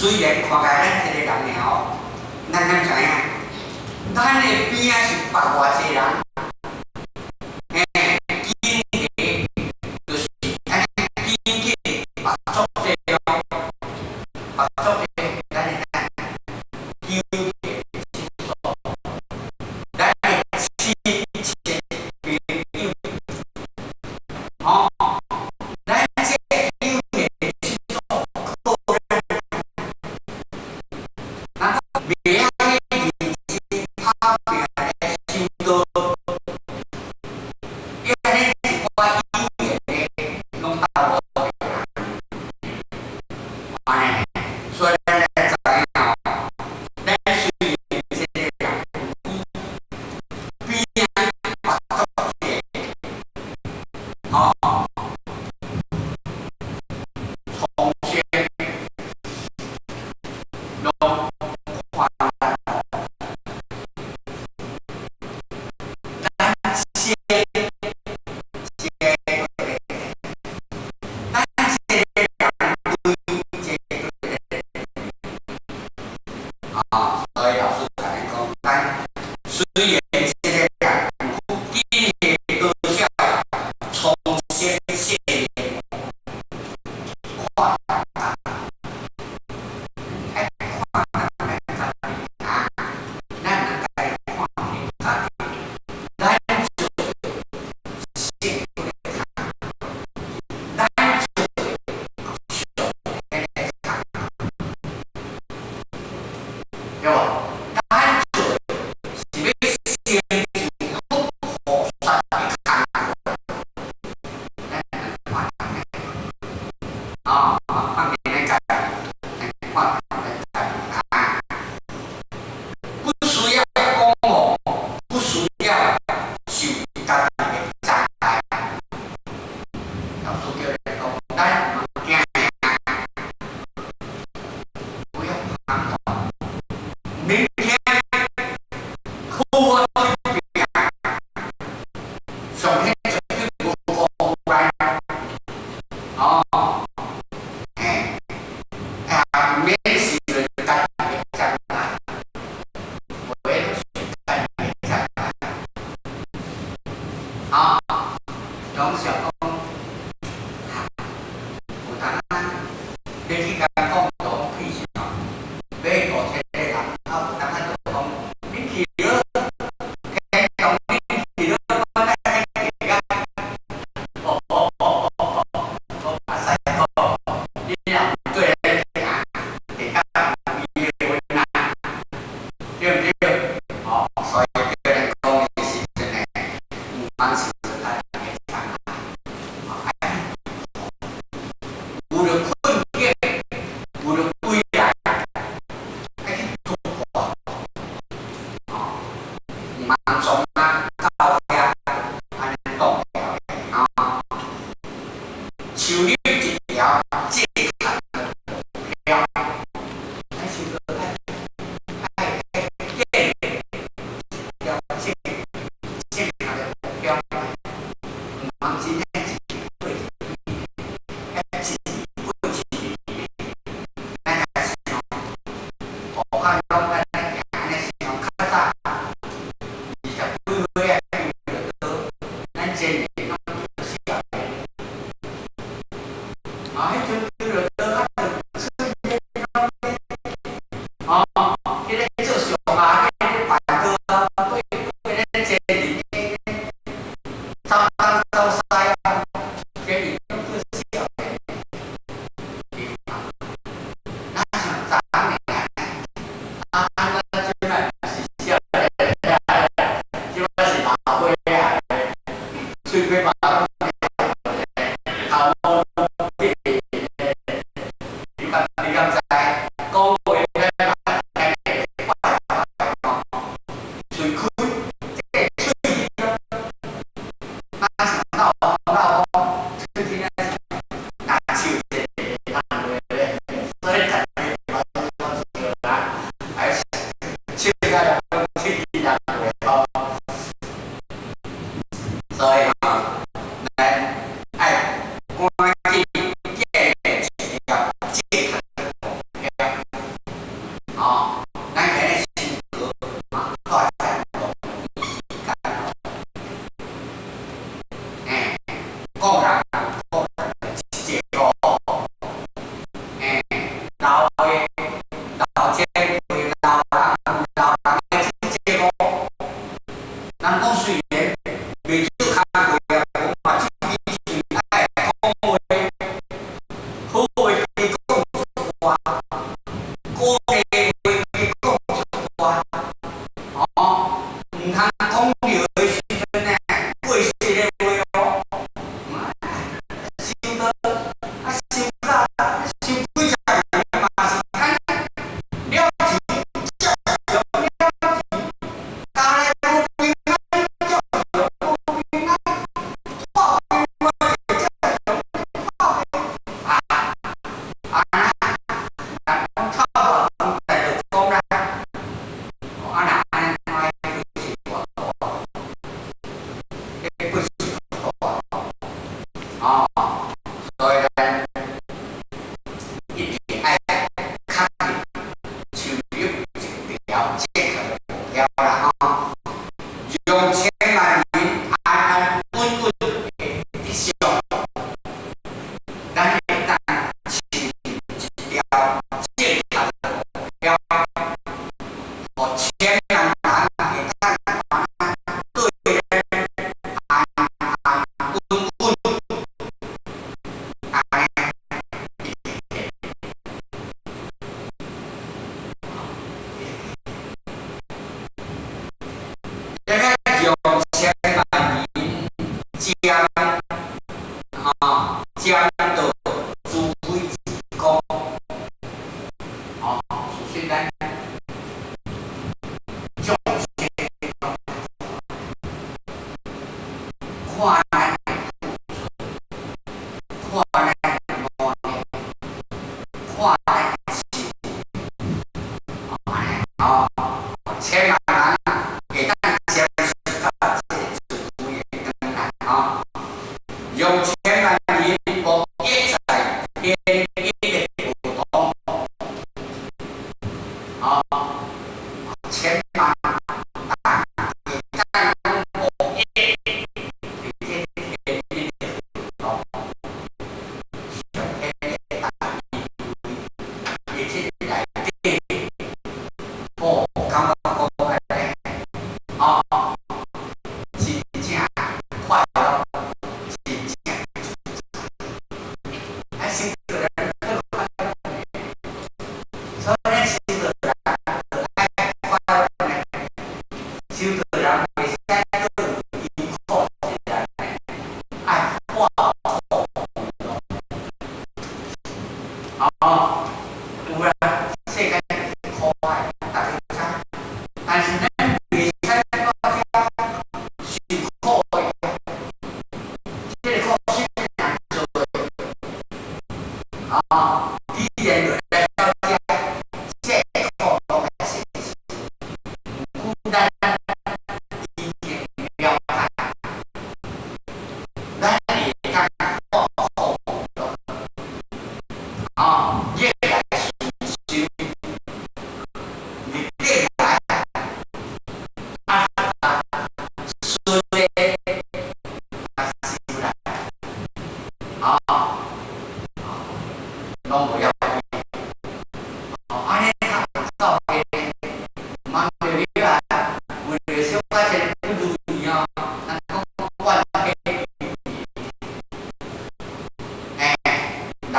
雖然看起來咱一个人爾吼，咱敢知影？咱的邊仔是百偌濟人，嘿，經過就是按呢經過白足濟哦，白足濟，咱的咱糾結親屬，咱的親戚朋友，吼，咱這糾結親屬靠咱，咱袂曉認真拍拚來修道，伊按呢一寡有緣的攏鬥無著啦，按呢，所以咱來知影哦，咱雖然這个人邊仔白足濟，吼，創生攏看咱哦，咱先這個，咱這個人對這個，啊，所以老師共咱講，咱雖然這個人今日多少創生世看愛看咱家己啊，咱毋家己看家己，咱做聖的工，咱做上天的工，對無？咱做是欲成就佛菩薩的工課，咱毋看人的，啊，看見咱家己，咱看咱家己啊，不需要講哦，不需要受家己的障礙。老師叫咱講，咱毋驚，不要彷徨，明天靠我去拚，上天絕對無辜負咱。哦，嘿，啊，免受家己的障礙，袂受家己的障礙。啊，總想講，有當啊，你去共講講屁啥？買5000個人，啊，有當啊就講，你去了天堂，你去了，我來去啊！哦哦哦哦哦，我阿使講，你若毋對來行，會較伊的為難，對毋對？哦，所以叫咱講的時陣呢，毋通受家己的障礙，啊，有著困境，有著危難，愛去突破，哦，毋通創啊到遐按呢擋牢的啊。樹立一條正確的目標，咱修道愛愛愛建立一條正正確的目標，毋通真正一日過一日，愛一日過一日。咱若想，我看攏咱行按呢想，較早20幾歲仔修著道，咱真年攏做少年。啊，彼陣修著道，啊，就出現攏哦，彼个做上下彼個辦道啊，過過咧前年走東走西啊，前年攏做少年。對啊，咱像昨暝啊，條啦吼，讓千萬人安安穩穩的得償，咱會當穿一條正確的目標，予千萬人會當對咱安安穩穩，按呢一直。這個讓千萬人占啊，占到慈悲之光，哦，首先咱眾生看咱的付出，看咱的努力，看咱的心，按呢哦，千萬人會當接觸到這個慈悲的光來吼，讓千萬人無益在天一的佛土，哦，千萬人會當無益佇這天一的佛土，上天的大意，佇這個內底，哦，感覺講按呢，哦，真正快樂，真正自在，啊，修道人更快樂呢，所以咱修道人就愛快樂呢，修道人袂使閣有辛苦一日呢，愛化苦為樂。哦，有啦，世間就是苦海，大家知。但是咱袂使蹛遮受苦的，這個苦啥物人做的？啊，既然落來到遮，這個苦攏愛承受。毋過咱已經了解，咱會當化苦為樂。啊，逆來順受，逆轉來，啊，順的啊修來，啊，攏無要緊。哦，按呢較有造化，毋對了啊，為著小可一个不如意哦，人講怨天尤人，欸，人